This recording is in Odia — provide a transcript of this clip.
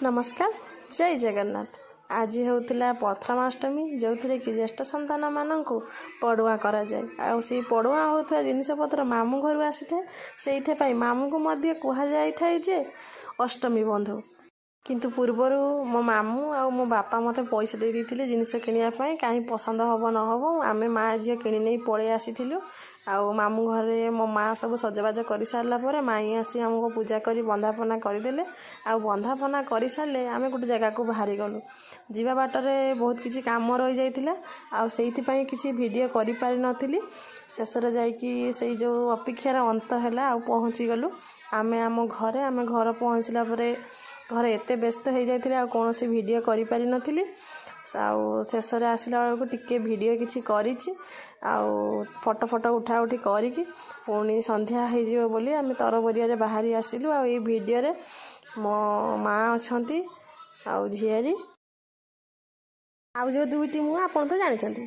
ନମସ୍କାର, ଜୟ ଜଗନ୍ନାଥ। ଆଜି ହେଉଥିଲା ପ୍ରଥମାଷ୍ଟମୀ, ଯେଉଁଥିରେ କି ଜ୍ୟେଷ୍ଠ ସନ୍ତାନମାନଙ୍କୁ ପଡ଼ୁଆଁ କରାଯାଏ। ଆଉ ସେଇ ପଡ଼ୁଆଁ ହେଉଥିବା ଜିନିଷପତ୍ର ମାମୁଁ ଘରୁ ଆସିଥାଏ। ସେଇଥିପାଇଁ ମାମୁଁକୁ ମଧ୍ୟ କୁହାଯାଇଥାଏ ଯେ ଅଷ୍ଟମୀ ବନ୍ଧୁ। କିନ୍ତୁ ପୂର୍ବରୁ ମୋ ମାମୁଁ ଆଉ ମୋ ବାପା ମୋତେ ପଇସା ଦେଇ ଦେଇଥିଲେ ଜିନିଷ କିଣିବା ପାଇଁ। କାହିଁ ପସନ୍ଦ ହେବ ନ ହେବ, ଆମେ ମା' ଝିଅ କିଣି ନେଇ ପଳେଇ ଆସିଥିଲୁ। ଆଉ ମାମୁଁ ଘରେ ମୋ ମା' ସବୁ ସଜବାଜ କରିସାରିଲା ପରେ ମାଇଁ ଆସି ଆମକୁ ପୂଜା କରି ବନ୍ଦାପନା କରିଦେଲେ। ଆଉ ବନ୍ଦାପନା କରିସାରିଲେ ଆମେ ଗୋଟେ ଜାଗାକୁ ବାହାରିଗଲୁ। ଯିବା ବାଟରେ ବହୁତ କିଛି କାମ ରହିଯାଇଥିଲା, ଆଉ ସେଇଥିପାଇଁ କିଛି ଭିଡ଼ିଓ କରିପାରିନଥିଲି। ଶେଷରେ ଯାଇକି ସେଇ ଯେଉଁ ଅପେକ୍ଷାର ଅନ୍ତ ହେଲା ଆଉ ପହଞ୍ଚିଗଲୁ ଆମେ ଆମ ଘରେ। ଆମେ ଘର ପହଞ୍ଚିଲା ପରେ ଘରେ ଏତେ ବ୍ୟସ୍ତ ହେଇଯାଇଥିଲେ, ଆଉ କୌଣସି ଭିଡ଼ିଓ କରିପାରିନଥିଲି। ଆଉ ଶେଷରେ ଆସିଲା ବେଳକୁ ଟିକେ ଭିଡ଼ିଓ କିଛି କରିଛି, ଆଉ ଫଟୋ ଫଟୋ ଉଠା ଉଠି କରିକି ପୁଣି ସନ୍ଧ୍ୟା ହେଇଯିବ ବୋଲି ଆମେ ତରବରିଆରେ ବାହାରି ଆସିଲୁ। ଆଉ ଏଇ ଭିଡ଼ିଓରେ ମୋ ମା ଅଛନ୍ତି ଆଉ ଝିଆରୀ, ଆଉ ଯେଉଁ ଦୁଇଟି ମୁଁ, ଆପଣ ତ ଜାଣିଛନ୍ତି।